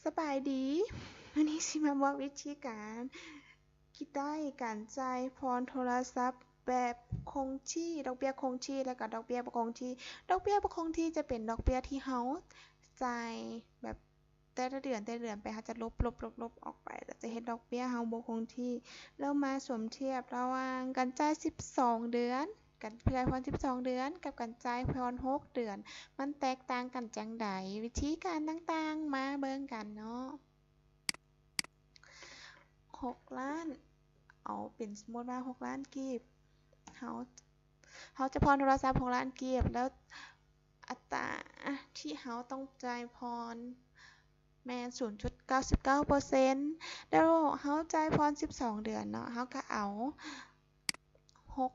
ສະບາຍດີ ວັນນີ້ຊິມາບອກວິທີການຄິດໄດ້ການຈ່າຍຜ່ອນໂທລະສັບແບບຄົງທີ່, ດອກເບ້ຍຄົງທີ່ ແລະກະດອກເບ້ຍບໍ່ຄົງທີ່. ດອກເບ້ຍບໍ່ຄົງທີ່ຈະເປັນດອກເບ້ຍທີ່ເຮົາຈ່າຍແບບແຕ່ລະເດືອນ, ແຕ່ລະເດືອນໄປ ເຮົາຈະລົບ, ລົບ, ລົບ, ລົບອອກໄປ ແລ້ວຈະເຮັດດອກເບ້ຍເຮົາບໍ່ຄົງທີ່. ແລ້ວມາສົມທຽບລະຫວ່າງການຈ່າຍສິບສອງເດືອນ, ການຈ່າຍຜ່ອນສິບສອງເດືອນ ກັບການຈ່າຍຜ່ອນຫົກເດືອນ ມັນແຕກຕ່າງກັນຈັ່ງໃດ? ວິທີການຕ່າງໆ ມາເບິ່ງກັນເນາະ. ຫົກລ້ານ ເອົາເປັນສົມມຸດວ່າຫົກລ້ານກີບ ເຮົາ ເຮົາຈະຜ່ອນໂທລະສັບຫົກລ້ານກີບ ແລ້ວອັດຕາທີ່ເຮົາຕ້ອງຈ່າຍຜ່ອນແມ່ນສູນຈຸດເກົ້າສິບເກົ້າເປີເຊັນ ແລ້ວເຮົາຈ່າຍຜ່ອນສິບສອງເດືອນເນາະ ເຮົາກະເອົາ ຫົກ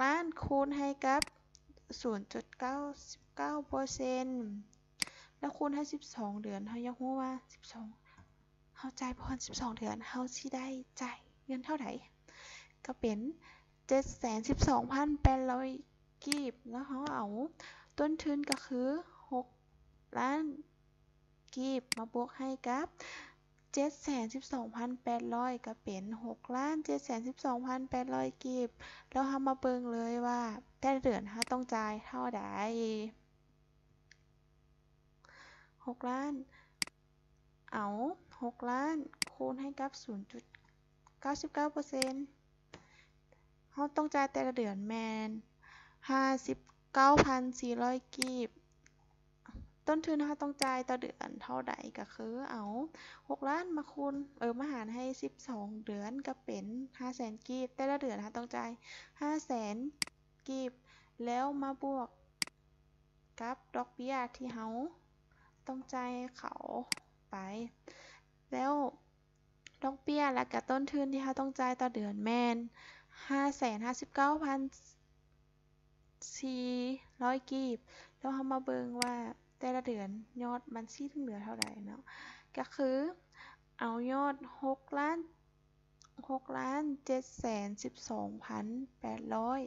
ລ້ານຄູນໃຫ້ກັບສູນຈຸດເກົ້າສິບເກົ້າເປີເຊັນ ແລ້ວຄູນໃຫ້ສິບສອງເດືອນ. ເຮົາຢາກຮູ້ວ່າສິບສອງ ເຮົາຈ່າຍຜ່ອນສິບສອງເດືອນ ເຮົາຊິໄດ້ຈ່າຍເງິນເທົ່າໃດ? ກະເປັນເຈັດແສນສິບສອງພັນແປດຮ້ອຍກີບ ແລ້ວເຮົາເອົາຕົ້ນທຶນກະຄືຫົກລ້ານ ກີບມາບວກໃຫ້ກັບເຈັດແສນສິບສອງພັນແປດຮ້ອຍ ກະເປັນຫົກລ້ານເຈັດແສນສິບສອງພັນແປດຮ້ອຍກີບ ແລ້ວເຮົາມາເບິ່ງເລີຍວ່າແຕ່ລະເດືອນເຮົາຕ້ອງຈ່າຍເທົ່າໃດ. ຫົກລ້ານ ເອົາຫົກລ້ານຄູນໃຫ້ກັບສູນຈຸດເກົ້າສິບເກົ້າເປີເຊັນ ເຮົາຕ້ອງຈ່າຍແຕ່ລະເດືອນແມ່ນຫ້າສິບເກົ້າພັນສີ່ຮ້ອຍກີບ. ຕົ້ນທຶນເຮົາຕ້ອງຈ່າຍຕໍ່ເດືອນເທົ່າໃດ? ກະຄືເອົາຫົກລ້ານມາຄູນ ເອີ ມາຫານໃຫ້ສິບສອງເດືອນ ກະເປັນຫ້າແສນກີບ. ແຕ່ລະເດືອນເຮົາຕ້ອງຈ່າຍຫ້າແສນກີບ ແລ້ວມາບວກກັບດອກເບ້ຍທີ່ເຮົາຕ້ອງຈ່າຍເຂົາໄປ ແລ້ວ ດອກເບ້ຍ ແລະກະຕົ້ນທຶນທີ່ເຮົາຕ້ອງຈ່າຍຕໍ່ເດືອນແມ່ນຫ້າແສນຫ້າສິບເກົ້າພັນສີ່ຮ້ອຍກີບ ແລ້ວເຮົາມາເບິ່ງວ່າແຕ່ລະເດືອນຍອດມັນຊິເຫຼືອເທົ່າໃດເນາະ ກະຄືເອົາຍອດຫົກລ້ານ ຫົກລ້ານເຈັດແສນສິບສອງພັນແປດຮ້ອຍ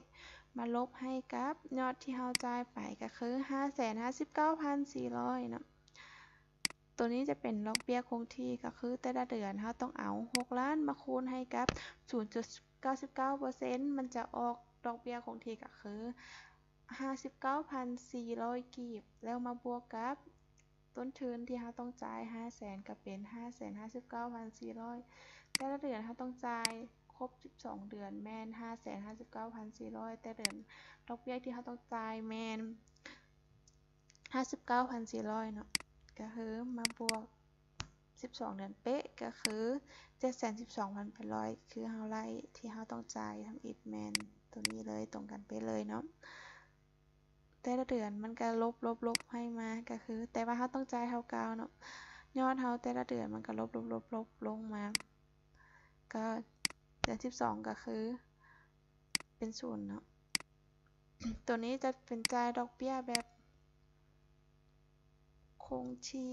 ມາລົບໃຫ້ກັບຍອດທີ່ເຮົາຈ່າຍໄປ ກະຄືຫ້າແສນຫ້າສິບເກົ້າພັນສີ່ຮ້ອຍເນາະ. ໂຕນີ້ຈະເປັນດອກເບ້ຍຄົງທີ່ ກະຄືແຕ່ລະເດືອນເຮົາຕ້ອງເອົາຫົກລ້ານມາຄູນໃຫ້ກັບສູນຈຸດເກົ້າສິບເກົ້າເປີເຊັນ ມັນຈະອອກດອກເບ້ຍຄົງທີ່ ກະຄືຫ້າສິບເກົ້າພັນສີ່ຮ້ອຍກີບ ແລ້ວມາບວກກັບຕົ້ນທຶນທີ່ເຮົາຕ້ອງຈ່າຍຫ້າແສນ ກະເປັນຫ້າແສນຫ້າສິບເກົ້າພັນສີ່ຮ້ອຍ. ແຕ່ລະເດືອນເຮົາຕ້ອງຈ່າຍຄົບສິບສອງເດືອນແມ່ນຫ້າແສນຫ້າສິບເກົ້າພັນສີ່ຮ້ອຍ ແຕ່ເດືອນ ດອກເບ້ຍທີ່ເຮົາຕ້ອງຈ່າຍແມ່ນ ຫ້າສິບເກົ້າພັນສີ່ຮ້ອຍເນາະ ກະຄືມາບວກສິບສອງເດືອນເປະ ກະຄືເຈັດແສນສິບສອງພັນແປດຮ້ອຍ ຄືເຮົາໄລ່ທີ່ເຮົາຕ້ອງຈ່າຍທຳອິດແມ່ນໂຕນີ້ເລີຍ ຕົງກັນເປະເລີຍເນາະ. ແຕ່ລະເດືອນມັນກະລົບໆໆໃຫ້ມາ ກະຄື ແຕ່ວ່າເຮົາຕ້ອງຈ່າຍເທົ່າເກົ່າເນາະ ຍອດເຮົາແຕ່ລະເດືອນມັນກະລົບໆໆລົງມາ ກະເດືອນສິບສອງກະຄືເປັນສູນເນາະ. ໂຕນີ້ຈະເປັນຈ່າຍດອກເບ້ຍແບບຄົງທີ່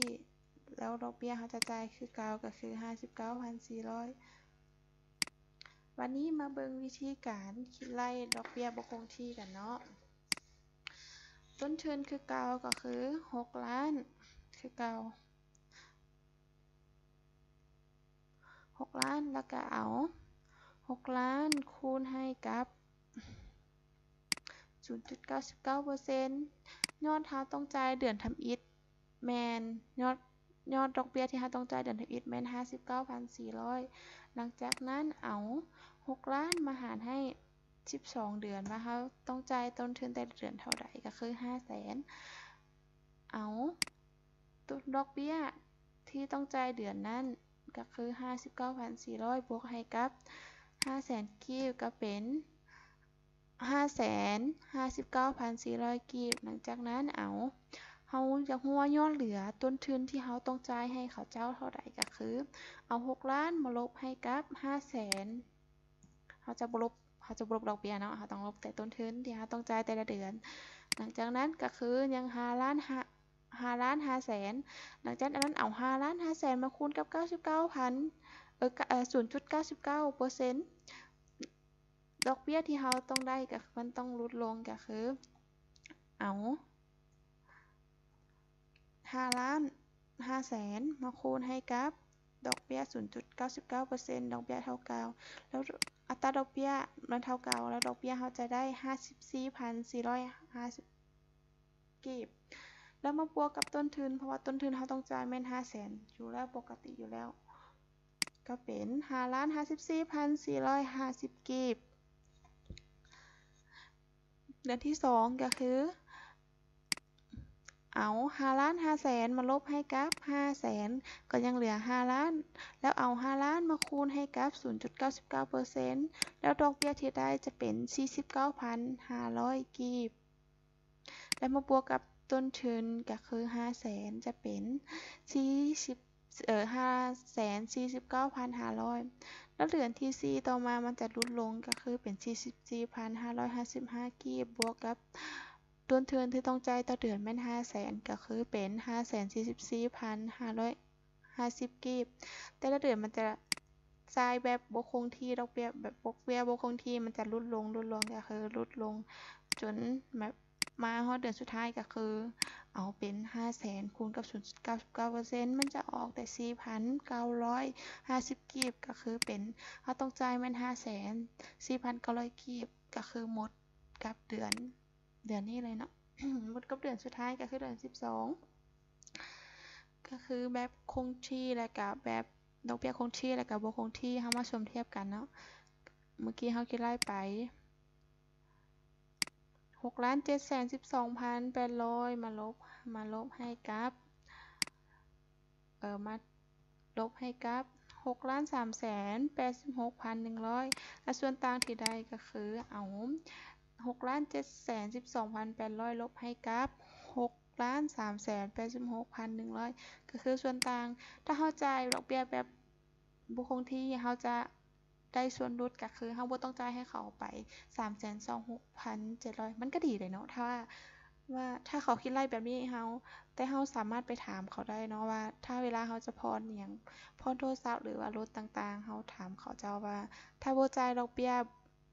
ແລ້ວດອກເບ້ຍເຮົາຈະຈ່າຍຄືເກົ່າ ກະຄືຫ້າສິບເກົ້າພັນສີ່ຮ້ອຍ. ບາດນີ້ມາເບິ່ງວິທີການຄິດໄລ່ດອກເບ້ຍບໍ່ຄົງທີ່ກັນເນາະ. ຕົ້ນທຶນຄືເກົ່າ ກະຄືຫົກລ້ານ ຄືເກົ່າ ຫົກລ້ານ ແລ້ວກະເອົາຫົກລ້ານຄູນໃຫ້ກັບສູນຈຸດເກົ້າສິບເກົ້າເປີເຊັນ ຍອດເຮົາຕ້ອງຈ່າຍເດືອນທຳອິດແມ່ນ ຍອດ ຍອດດອກເບ້ຍທີ່ເຮົາຕ້ອງຈ່າຍເດືອນທຳອິດແມ່ນຫ້າສິບເກົ້າພັນສີ່ຮ້ອຍ. ຫຼັງຈາກນັ້ນເອົາຫົກລ້ານມາຫານໃຫ້ສິບສອງເດືອນ ວ່າເຮົາຕ້ອງຈ່າຍຕົ້ນທຶນແຕ່ລະເດືອນເທົ່າໃດ ກະຄືຫ້າແສນ ເອົາ ດອກເບ້ຍທີ່ຕ້ອງຈ່າຍເດືອນນັ້ນ ກະຄືຫ້າສິບເກົ້າພັນສີ່ຮ້ອຍ ບວກໃຫ້ກັບຫ້າແສນກີບ ກະເປັນຫ້າແສນຫ້າສິບເກົ້າພັນສີ່ຮ້ອຍກີບ. ຫຼັງຈາກນັ້ນເອົາ ເຮົາຢາກຮູ້ວ່າຍອດເຫຼືອຕົ້ນທຶນທີ່ເຮົາຕ້ອງຈ່າຍໃຫ້ເຂົາເຈົ້າເທົ່າໃດ ກະຄືເອົາຫົກລ້ານມາລົບໃຫ້ກັບຫ້າແສນ ເຮົາຈະບໍ່ລົບ ເຮົາຈະບໍ່ລົບດອກເບ້ຍເນາະ ເຮົາຕ້ອງລົບແຕ່ຕົ້ນທຶນທີ່ເຮົາຕ້ອງຈ່າຍແຕ່ລະເດືອນ. ຫຼັງຈາກນັ້ນກະຄືຍັງຫ້າລ້ານ ຫ້າ ຫ້າລ້ານຫ້າແສນ ຫຼັງຈາກນັ້ນເອົາຫ້າລ້ານຫ້າແສນມາຄູນກັບເກົ້າສິບເກົ້າພັນ ເອີ ກະ ເອີ ສູນຈຸດເກົ້າສິບເກົ້າເປີເຊັນ ດອກເບ້ຍທີ່ເຮົາຕ້ອງໄດ້ກະ ມັນຕ້ອງຫຼຸດລົງ ກະຄືເອົາຫ້າລ້ານ ຫ້າແສນ ມາຄູນໃຫ້ກັບດອກເບ້ຍ ສູນຈຸດເກົ້າສິບເກົ້າເປີເຊັນ ດອກເບ້ຍເທົ່າເກົ່າ ແລ້ວອັດຕາດອກເບ້ຍມັນເທົ່າເກົ່າ ແລ້ວດອກເບ້ຍເຮົາຈະໄດ້ ຫ້າສິບສີ່ພັນສີ່ຮ້ອຍຫ້າສິບ ກີບ ແລ້ວມາບວກກັບຕົ້ນທຶນ ເພາະວ່າຕົ້ນທຶນເຮົາຕ້ອງຈ່າຍແມ່ນ ຫ້າແສນ ຢູ່ແລ້ວ ປົກກະຕິຢູ່ແລ້ວ ກໍເປັນ ຫ້າລ້ານຫ້າສິບສີ່ພັນສີ່ຮ້ອຍຫ້າສິບ ກີບ. ເດືອນທີສອງ ກໍຄື ເອົາ ຫ້າລ້ານຫ້າແສນ ມາລົບໃຫ້ກັບ ຫ້າແສນ ກໍຍັງເຫຼືອ ຫ້າລ້ານ ແລ້ວເອົາ ຫ້າລ້ານ ມາຄູນໃຫ້ກັບ ສູນຈຸດເກົ້າສິບເກົ້າເປີເຊັນ ແລ້ວດອກເບ້ຍທີ່ໄດ້ຈະເປັນ ສີ່ສິບເກົ້າພັນຫ້າຮ້ອຍ ກີບ. ແລ້ວມາບວກກັບຕົ້ນທຶນກໍຄືຫ້າແສນ ຈະເປັນສີ່ສິບ ເອີ ຫ້າແສນສີ່ສິບເກົ້າພັນຫ້າຮ້ອຍ ແລ້ວເດືອນທີສີ່ຕໍ່ມາມັນຈະຫຼຸດລົງ ກໍຄືເປັນສີ່ສິບສີ່ພັນຫ້າຮ້ອຍຫ້າສິບຫ້າ ກີບ ບວກກັບຕົ້ນທຶນທີ່ຕ້ອງຈ່າຍຕໍ່ເດືອນແມ່ນຫ້າແສນ ກໍຄືເປັນຫ້າແສນສີ່ສິບສີ່ພັນຫ້າຮ້ອຍ ຫ້າສິບ ກີບ ແຕ່ລະເດືອນມັນຈະຈ່າຍແບບບໍ່ຄົງທີ່ ດອກເບ້ຍແບບ ດອກເບ້ຍບໍ່ຄົງທີ່ ມັນຈະຫຼຸດລົງ ຫຼຸດລົງ ກໍຄືຫຼຸດລົງຈົນແບບມາຮອດເດືອນສຸດທ້າຍ ກໍຄືເອົາເປັນຫ້າແສນຄູນກັບສູນຈຸດເກົ້າສິບເກົ້າເປີເຊັນ ມັນຈະອອກແຕ່ສີ່ພັນເກົ້າຮ້ອຍຫ້າສິບ ກີບ ກໍຄືເປັນ ເຮົາຕ້ອງຈ່າຍແມ່ນຫ້າແສນສີ່ພັນເກົ້າຮ້ອຍ ກີບ ກໍຄືໝົດກັບເດືອນ ເດືອນນີ້ເລີຍເນາະ ໝົດກັບເດືອນສຸດທ້າຍກໍຄືເດືອນສິບສອງ ກໍຄືແບບຄົງທີ່ ແລ້ວກະແບບດອກເບ້ຍຄົງທີ່ ແລ້ວກະບໍ່ຄົງທີ່ ເຮົາມາສົມທຽບກັນເນາະ ເມື່ອກີ້ເຮົາຄິດໄລ່ໄປ ຫົກລ້ານເຈັດແສນສິບສອງພັນແປດຮ້ອຍ ມາລົບ ມາລົບໃຫ້ກັບ ເອີ ມາລົບໃຫ້ກັບ ຫົກລ້ານສາມແສນແປດສິບຫົກພັນໜຶ່ງຮ້ອຍ ແລະ ສ່ວນຕ່າງທີ່ໄດ້ກໍຄືເອົາ ຫົກລ້ານເຈັດແສນສິບສອງພັນແປດຮ້ອຍ ລົບໃຫ້ກັບ ຫົກລ້ານສາມແສນແປດສິບຫົກພັນໜຶ່ງຮ້ອຍ ກໍຄືສ່ວນຕ່າງ. ຖ້າເຮົາຈ່າຍດອກເບ້ຍແບບບໍ່ຄົງທີ່ ເຮົາຈະ ໄດ້ສ່ວນຫຼຸດກໍຄືເຮົາບໍ່ຕ້ອງຈ່າຍໃຫ້ເຂົາໄປ ສາມແສນຊາວຫົກພັນເຈັດຮ້ອຍ ມັນກໍດີເດ້ເນາະ ຖ້າວ່າ ວ່າຖ້າເຂົາຄິດໄລ່ແບບນີ້ໃຫ້ເຮົາ ແຕ່ເຮົາສາມາດໄປຖາມເຂົາໄດ້ເນາະວ່າ ຖ້າເວລາເຮົາຈະຜ່ອນອີ່ຫຍັງ ຜ່ອນໂທລະສັບ ຫຼືວ່າລົດຕ່າງໆ ເຮົາຖາມເຂົາເຈົ້າວ່າ ຖ້າບໍ່ຈ່າຍດອກເບ້ຍ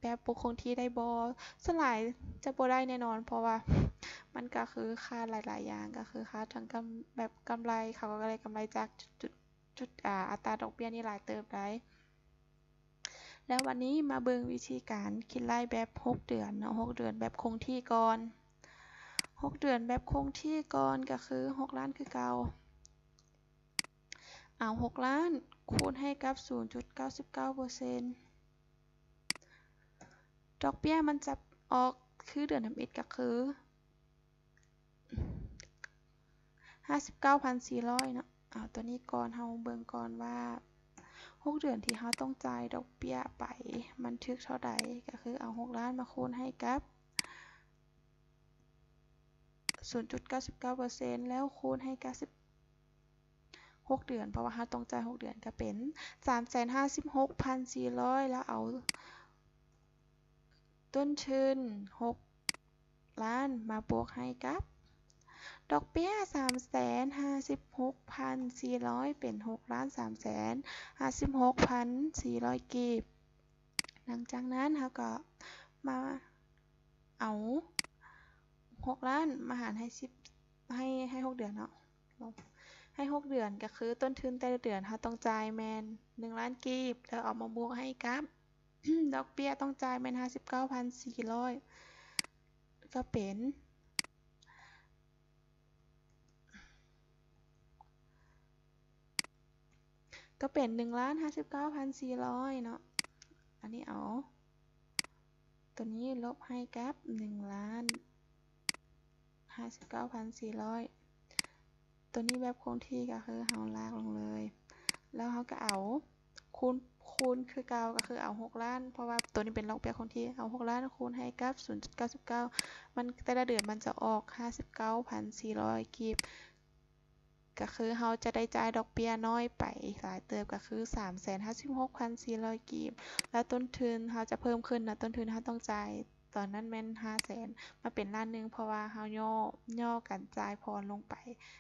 ແບບບໍ່ຄົງທີ່ໄດ້ບໍ່? ສ່ວນຫຼາຍຈະບໍ່ໄດ້ແນ່ນອນ ເພາະວ່າມັນກໍຄືຂາດຫຼາຍໆຢ່າງ ກໍຄືຂາດທັງກຳ ແບບກຳໄລ ເຂົາກໍໄດ້ກຳໄລຈາກຈຸດ ຈຸດ ອາ ອັດຕາດອກເບ້ຍນີ້ຫຼາຍເຕີບໄດ໋. ແລ້ວບັດນີ້ມາເບິ່ງວິທີການຄິດໄລ່ແບບຫົກເດືອນເນາະ, ຫົກເດືອນແບບຄົງທີ່ກ່ອນ. ຫົກເດືອນແບບຄົງທີ່ກ່ອນກໍຄືຫົກລ້ານຄືເກົ່າ. ເອົາຫົກລ້ານຄູນໃຫ້ກັບສູນຈຸດເກົ້າສິບເກົ້າເປີເຊັນ. ດອກເບ້ຍມັນຈະອອກຄືເດືອນທຳອິດກໍຄື ຫ້າສິບເກົ້າພັນສີ່ຮ້ອຍເນາະ. ເອົາຕົວນີ້ກ່ອນ, ເຮົາເບິ່ງກ່ອນວ່າຫົກເດືອນທີ່ເຮົາຕ້ອງຈ່າຍດອກເບ້ຍໄປ ມັນຖືກເທົ່າໃດ? ກໍຄືເອົາຫົກລ້ານມາຄູນໃຫ້ກັບສູນຈຸດເກົ້າສິບເກົ້າເປີເຊັນ ແລ້ວຄູນໃຫ້ກັບສິບ ຫົກເດືອນ, ເພາະວ່າເຮົາຕ້ອງຈ່າຍຫົກເດືອນ ກໍເປັນສາມແສນຫ້າສິບຫົກພັນສີ່ຮ້ອຍ ແລ້ວເອົາ ຕົ້ນທຶນຫົກລ້ານມາບວກໃຫ້ກັບດອກເບ້ຍສາມແສນຫ້າສິບຫົກພັນສີ່ຮ້ອຍ ເປັນຫົກລ້ານສາມແສນຫ້າສິບຫົກພັນສີ່ຮ້ອຍກີບ. ຫຼັງຈາກນັ້ນເຮົາກໍມາເອົາຫົກລ້ານມາຫານໃຫ້ສິບ ໃຫ້ ໃຫ້ຫົກເດືອນເນາະ, ໃຫ້ຫົກເດືອນ ກໍຄືຕົ້ນທຶນແຕ່ລະເດືອນເຮົາຕ້ອງຈ່າຍແມ່ນໜຶ່ງລ້ານກີບ ແລ້ວເອົາມາບວກໃຫ້ກັບ ດອກເບ້ຍຕ້ອງຈ່າຍແມ່ນຫ້າສິບເກົ້າພັນສີ່ຮ້ອຍ ກໍເປັນ ກໍເປັນໜຶ່ງລ້ານຫ້າສິບເກົ້າພັນສີ່ຮ້ອຍເນາະ. ອັນນີ້ເອົາຕົວນີ້ລົບໃຫ້ກັບໜຶ່ງລ້ານຫ້າສິບເກົ້າພັນສີ່ຮ້ອຍ ຕົວນີ້ແບບຄົງທີ່ກໍຄືເຮົາລາກລົງເລີຍ ແລ້ວເຮົາກໍເອົາຄູນ ຄູນຄືເກົ່າ ກໍຄືເອົາຫົກລ້ານ ເພາະວ່າຕົວນີ້ເປັນດອກເບ້ຍຄົງທີ່ ເອົາຫົກລ້ານຄູນໃຫ້ກັບສູນຈຸດເກົ້າສິບເກົ້າ ມັນ ແຕ່ລະເດືອນມັນຈະອອກຫ້າສິບເກົ້າພັນສີ່ຮ້ອຍກີບ ກໍຄືເຮົາຈະໄດ້ຈ່າຍດອກເບ້ຍນ້ອຍໄປຫຼາຍເຕີບ ກໍຄືສາມແສນຫ້າສິບຫົກພັນສີ່ຮ້ອຍກີບ ແລ້ວຕົ້ນທຶນເຮົາຈະເພີ່ມຂຶ້ນນະ, ຕົ້ນທຶນເຮົາຕ້ອງຈ່າຍ ຕອນນັ້ນແມ່ນຫ້າແສນ ມາເປັນລ້ານໜຶ່ງ ເພາະວ່າເຮົາຫຍໍ້ ຫຍໍ້ການຈ່າຍຜ່ອນລົງໄປ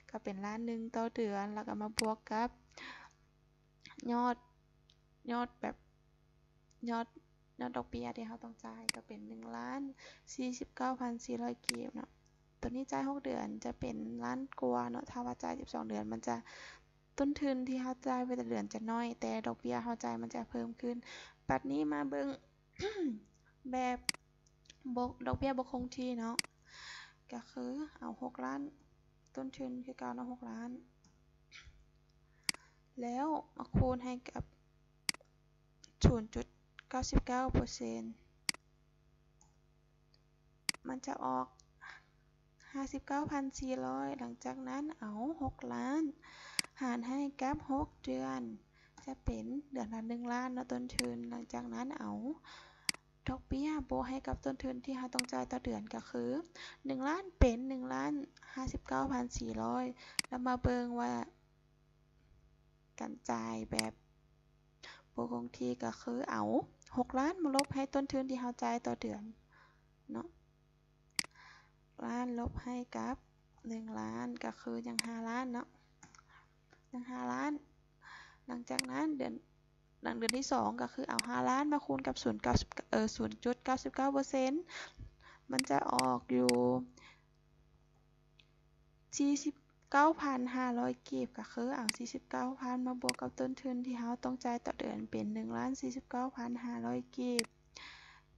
ກໍເປັນລ້ານໜຶ່ງຕໍ່ເດືອນ ແລ້ວກໍມາບວກກັບຍອດ ຍອດແບບ ຍອດ ຍອດດອກເບ້ຍທີ່ເຮົາຕ້ອງຈ່າຍ ກໍເປັນໜຶ່ງລ້ານສີ່ສິບເກົ້າພັນສີ່ຮ້ອຍກີບເນາະ. ໂຕນີ້ຈ່າຍຫົກເດືອນຈະເປັນລ້ານກວ່າເນາະ, ຖ້າວ່າຈ່າຍສິບສອງເດືອນ ມັນຈະ ຕົ້ນທຶນທີ່ເຮົາຈ່າຍໄປແຕ່ເດືອນຈະໜ້ອຍ ແຕ່ດອກເບ້ຍເຮົາຈ່າຍມັນຈະເພີ່ມຂຶ້ນ. ບັດນີ້ມາເບິ່ງ ແບບ ບໍ່ ດອກເບ້ຍບໍ່ຄົງທີ່ເນາະ, ກໍຄືເອົາຫົກລ້ານ ຕົ້ນທຶນຄືເກົ່າເນາະ ຫົກລ້ານ ແລ້ວມາຄູນໃຫ້ກັບສູນຈຸດເກົ້າສິບເກົ້າເປີເຊັນ ມັນຈະອອກຫ້າສິບເກົ້າພັນສີ່ຮ້ອຍ. ຫຼັງຈາກນັ້ນເອົາຫົກລ້ານຫານໃຫ້ກັບຫົກເດືອນ ຈະເປັນເດືອນລະໜຶ່ງລ້ານເນາະ ຕົ້ນທຶນ. ຫຼັງຈາກນັ້ນເອົາ ດອກເບ້ຍບວກໃຫ້ກັບຕົ້ນທຶນທີ່ເຮົາຕ້ອງຈ່າຍຕໍ່ເດືອນ ກໍຄືໜຶ່ງລ້ານເປັນໜຶ່ງລ້ານຫ້າສິບເກົ້າພັນສີ່ຮ້ອຍ ແລ້ວມາເບິ່ງວ່າການຈ່າຍແບບບໍ່ຄົງທີ່ ກໍຄືເອົາຫົກລ້ານມາລົບໃຫ້ຕົ້ນທຶນທີ່ເຮົາຈ່າຍຕໍ່ເດືອນເນາະ, ລ້ານລົບໃຫ້ກັບໜຶ່ງລ້ານ ກໍຄືຍັງຫ້າລ້ານເນາະ ຍັງຫ້າລ້ານ. ຫຼັງຈາກນັ້ນເດືອນ ຫຼັງເດືອນທີສອງ ກໍຄືເອົາຫ້າລ້ານມາຄູນກັບສູນເກົ້າ ເອີ ສູນຈຸດເກົ້າສິບເກົ້າເປີເຊັນ ມັນຈະອອກຢູ່ສີ່ສິບເກົ້າພັນຫ້າຮ້ອຍກີບ ກໍຄືເອົາສີ່ສິບເກົ້າພັນມາບວກກັບຕົ້ນທຶນທີ່ເຮົາຕ້ອງຈ່າຍຕໍ່ເດືອນ ເປັນໜຶ່ງລ້ານສີ່ສິບເກົ້າພັນຫ້າຮ້ອຍກີບ.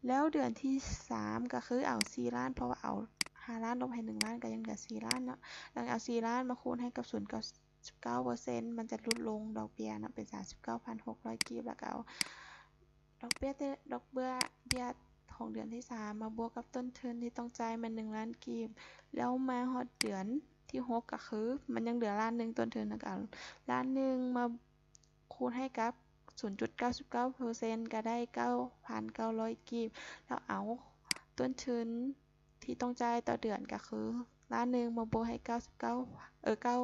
ແລ້ວເດືອນທີສາມ ກໍຄືເອົາສີ່ລ້ານ ເພາະວ່າເອົາຫ້າລ້ານລົບໃຫ້ໜຶ່ງລ້ານ ກໍຍັງເຫຼືອສີ່ລ້ານເນາະ, ແລ້ວເອົາສີ່ລ້ານມາຄູນໃຫ້ກັບສູນເກົ້າສິບເກົ້າເປີເຊັນ ມັນຈະຫຼຸດລົງດອກເບ້ຍເນາະ ເປັນສາມສິບເກົ້າພັນຫົກຮ້ອຍກີບ ແລ້ວກໍເອົາ ດອກເບ້ຍແຕ່ ດອກເບ້ຍ ເບ້ຍຂອງເດືອນທີສາມມາບວກກັບຕົ້ນທຶນທີ່ຕ້ອງຈ່າຍແມ່ນໜຶ່ງລ້ານກີບ ແລ້ວມາຮອດເດືອນທີຫົກ ກໍຄືມັນຍັງເຫຼືອລ້ານໜຶ່ງ ຕົ້ນທຶນ ແລ້ວກໍເອົາລ້ານໜຶ່ງມາຄູນໃຫ້ກັບສູນຈຸດເກົ້າສິບເກົ້າເປີເຊັນ ກໍໄດ້ເກົ້າພັນເກົ້າຮ້ອຍກີບ ແລ້ວເອົາຕົ້ນທຶນທີ່ຕ້ອງຈ່າຍຕໍ່ເດືອນ ກໍຄືລ້ານໜຶ່ງມາບວກໃຫ້ເກົ້າສິບເກົ້າ ເອີ ເກົ້າ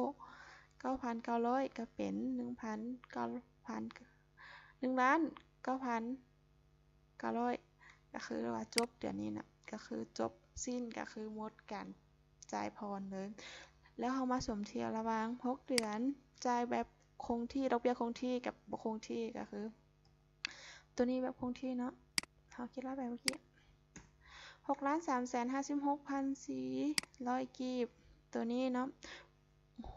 ເກົ້າພັນເກົ້າຮ້ອຍ ກໍເປັນໜຶ່ງພັນເກົ້າພັນ ໜຶ່ງລ້ານເກົ້າພັນເກົ້າຮ້ອຍ ກໍຄືວ່າຈົບເດືອນນີ້ນະ ກໍຄືຈົບສິ້ນ ກໍຄືໝົດການຈ່າຍຜ່ອນເລີຍ. ແລ້ວເຮົາມາສົມທຽບລະຫວ່າງຫົກເດືອນ ຈ່າຍແບບຄົງທີ່ ດອກເບ້ຍຄົງທີ່ກັບບໍ່ຄົງທີ່ ກໍຄືໂຕນີ້ແບບຄົງທີ່ເນາະ ເຮົາຄິດລາຍແບບເມື່ອກີ້ ຫົກລ້ານສາມແສນຫ້າສິບຫົກພັນສີ່ຮ້ອຍກີບ ໂຕນີ້ເນາະ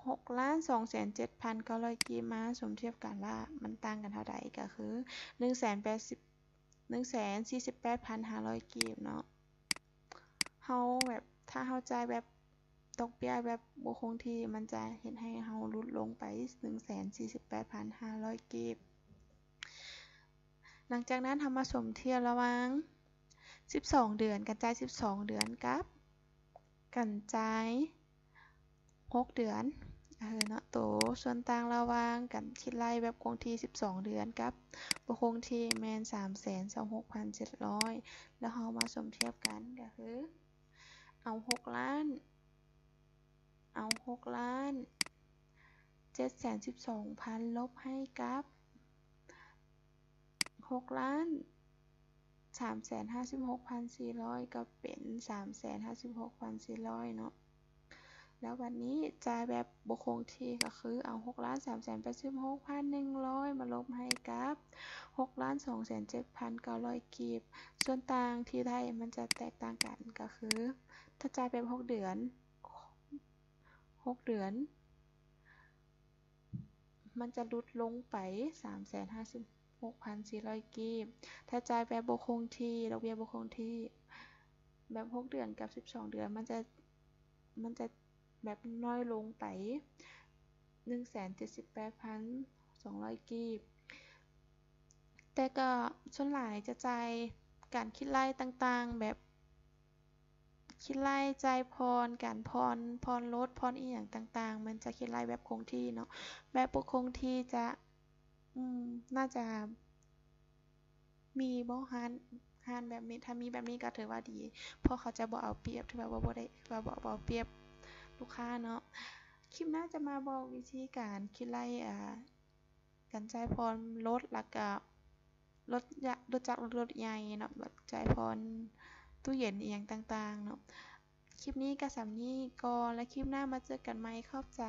ຫົກລ້ານສອງແສນເຈັດພັນເກົ້າຮ້ອຍກີບ ມາສົມທຽບກັນວ່າມັນຕ່າງກັນເທົ່າໃດ ກໍຄືໜຶ່ງແສນແປດສິບ ໜຶ່ງແສນສີ່ສິບແປດພັນຫ້າຮ້ອຍກີບເນາະ. ເຮົາແບບ ຖ້າເຮົາຈ່າຍແບບດອກເບ້ຍແບບບໍ່ຄົງທີ່ ມັນຈະເຮັດໃຫ້ເຮົາຫຼຸດລົງໄປໜຶ່ງແສນສີ່ສິບແປດພັນຫ້າຮ້ອຍກີບ. ຫຼັງຈາກນັ້ນເຮົາມາສົມທຽບລະຫວ່າງສິບສອງເດືອນ ການຈ່າຍສິບສອງເດືອນກັບການຈ່າຍຫົກເດືອນ ເອີເນາະ ໂຕສ່ວນຕ່າງລະຫວ່າງການຄິດໄລ່ແບບຄົງທີ່ສິບສອງເດືອນກັບບໍ່ຄົງທີ່ແມ່ນສາມແສນຊາວຫົກພັນເຈັດຮ້ອຍ ແລ້ວເຮົາມາສົມທຽບກັນ ກໍຄືເອົາຫົກລ້ານ ເອົາຫົກລ້ານເຈັດແສນສິບສອງພັນລົບໃຫ້ກັບຫົກລ້ານສາມແສນຫ້າສິບຫົກພັນສີ່ຮ້ອຍ ກໍເປັນສາມແສນຫ້າສິບຫົກພັນສີ່ຮ້ອຍເນາະ. ແລ້ວບັດນີ້ຈ່າຍແບບບໍ່ຄົງທີ່ ກໍຄືເອົາຫົກລ້ານສາມແສນແປດສິບຫົກພັນໜຶ່ງຮ້ອຍມາລົບໃຫ້ກັບຫົກລ້ານສອງແສນເຈັດພັນເກົ້າຮ້ອຍກີບ. ສ່ວນຕ່າງທີ່ໄດ້ມັນຈະແຕກຕ່າງກັນ ກໍຄືຖ້າຈ່າຍແບບຫົກເດືອນ ຫົກເດືອນ ມັນຈະຫຼຸດລົງໄປສາມແສນຫ້າສິບຫົກພັນສີ່ຮ້ອຍກີບ. ຖ້າຈ່າຍແບບບໍ່ຄົງທີ່ ດອກເບ້ຍບໍ່ຄົງທີ່ ແບບຫົກເດືອນກັບສິບສອງເດືອນ ມັນຈະ ມັນຈະແບບນ້ອຍລົງໄປໜຶ່ງແສນເຈັດສິບແປດພັນສອງຮ້ອຍກີບ. ແຕ່ກໍສ່ວນຫຼາຍຈະຈ່າຍການຄິດໄລ່ຕ່າງໆ ແບບ ຄິດໄລ່ຈ່າຍຜ່ອນ ການຜ່ອນ ຜ່ອນລົດ ຜ່ອນອີ່ຫຍັງຕ່າງໆ ມັນຈະຄິດໄລ່ແບບຄົງທີ່ເນາະ. ແບບບໍ່ຄົງທີ່ຈະ ອືມ ໜ້າຈະມີບໍ່ ຮ້ານ ຮ້ານແບບນີ້ ຖ້າມີແບບນີ້ກໍຖືວ່າດີ ເພາະເຂົາຈະບໍ່ເອົາປຽບ ຖືວ່າບໍ່ ບໍ່ໄດ້ ວ່າບໍ່ ບໍ່ເອົາປຽບລູກຄ້າເນາະ. ຄລິບໜ້າຈະມາບອກວິທີການຄິດໄລ່ ອ່າ ການຈ່າຍຜ່ອນລົດ ແລ້ວກະລົດ ລົດຈັກ ລົດໃຫຍ່ເນາະ ແບບຈ່າຍຜ່ອນຕູ້ເຢັນອີ່ຫຍັງຕ່າງໆເນາະ. ຄລິບນີ້ກໍສ່ຳນີ້ກ່ອນ ແລະ ຄລິບໜ້າມາເຈີກັນໃໝ່. ຂອບໃຈ.